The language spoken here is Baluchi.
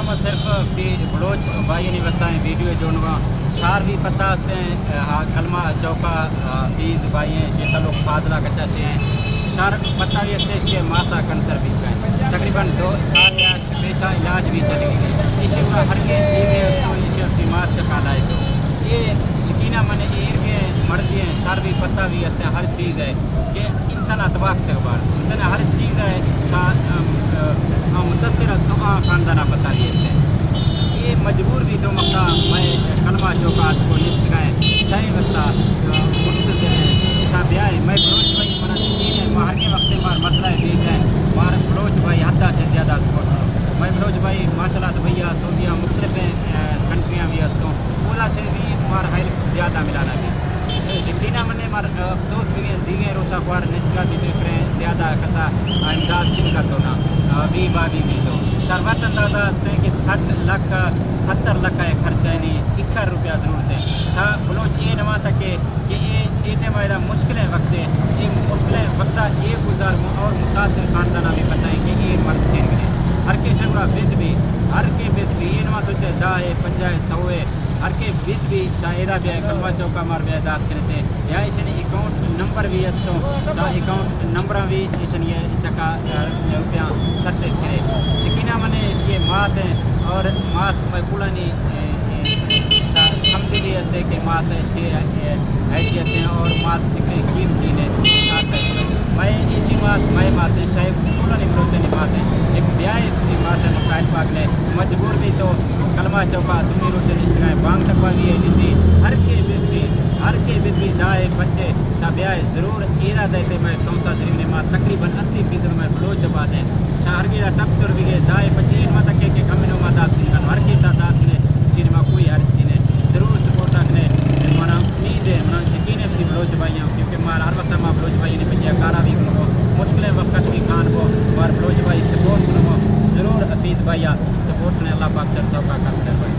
ما صرف وتی بلوچ بھائیانی واسطہ ایں ویڈیو جوڑنگا۔ شار بھی پتہ ہستیں، آ، کلمہ چوکا، آ، حفیظ بھائی ایں، شیخ تعلق فاضلہ کچا شے ایں۔ شار پتہ بھی ہستے، شے ماتا کینسر بھی کائیں۔ تقریباً دو سال یا پیشہ علاج بھی چلی گئی۔ ایشی گڑا ہر کے چیزیں ہستوں، ایشی اپنی مات چکا لائے تو۔ یہ یقیناً من ایر کے مرضی ہیں، شار بھی پتہ بھی ہستے، ہر چیز ہے کہ انسان ءَ تباہ کتگ بار۔ انسان ءَ ہر چیز ءَ شا-، ام، ام، متاثر است، آ خاندان ءَ پتہ بھی است۔ یہ مجبور بھی تو مکہ میں کلمہ چوکا اتکو نشتگائیں، شاہی واسطہ، ام، منتظر ہیں، شاہ بیائے، میں بلوچ بھائی منا یقین ہے، ماں ہر کے وقت مار مسئلہ ہے، بیچ ہے، مار بلوچ بھائی حد سے زیادہ سپورٹ۔ میں بلوچ بھائی ماشاءاللہ دبئی ءَ، سعودیہ، مختلف، ام، کنٹریاں بھی ہستوں، اودا سے بھی مار ہیلپ زیادہ ملانا بھی۔ یقیناً من مار افسوس بگیں، زیگیں روچا خوار نشتگا بیتے، پریں زیادہ کسا امداد چنکا تو نا، آ، بی بادی بی تو۔ شربت اندازہ ہستیں کہ سٹھ لکھ، ستر لکھ ءِ خرچہ نی، اکر روپیہ ضرورت ہے۔ شاہ بلوچ اے نواں تک کہ، کہ اے، اے ٹائم ایرا مشکلیں وقت ہے، اے مشکلیں وقتا اے گزار مو اور متاثر خاندانہ بھی پتہ ہے کہ اے مرد چین گرے۔ ہر کے شگڑا بد بھی، ہر کے بد بھی، اے نواں سوچے دہ ہے، پنجاہ ہے، سو ہے، ہر کے بیت بھی شاہ ایدا بیائے، کلمہ چوکا مار بیائے دات کنتے، یا ایشانی اکاؤنٹ نمبر بھی استو، شاہ اکاؤنٹ نمبراں بھی ایشانی چکا، آ، روپیاں سٹیت کرے۔ یقیناً من ایشی مات ہیں اور مات میں کلانی، اے، اے، شاہ سمجھ بھی استے کہ مات ہے چھ، اے، حیثیت ہیں اور مات چکے قیمتی نے۔ میں ایشی مات، میں مات ہیں، شاہ کلانی بلوچانی مات ہیں، ایک بیائے کی مات ہے، مکائل پاک نے مجبور بھی تو کلمہ چوکا دومی روچ نشتگائیں، بانگ تکوا بھی ہے، نندی ہر کے بد بھی، ہر کے بد بھی دائے پچے شاہ بیائے ضرور ایرا دائے تے۔ میں تونسا شریف نے ما تقریباً اسی فیصد میں بلوچ آباد ہیں۔ شاہ ہر گیرا ٹپ تر بھی گئے، دائے پچے اے نواں تک کہ کم نو ما دات سنگن، ہر کے شاہ دات نے، چین ما کوئی ہر چیز نے ضرور سپورٹ رکھنے۔ منا امید ہے، منا یقین ہے کہ بلوچ بھائی ہیں، کیونکہ مار ہر وقت ما بلوچ بھائی نے بچے کارا بھی کرو، مشکلیں وقت بھی کان کو، مار بلوچ بھائی سپورٹ کرو، ضرور حفیظ بھائی سپورٹ نے، اللہ پاک چل سوکا کر۔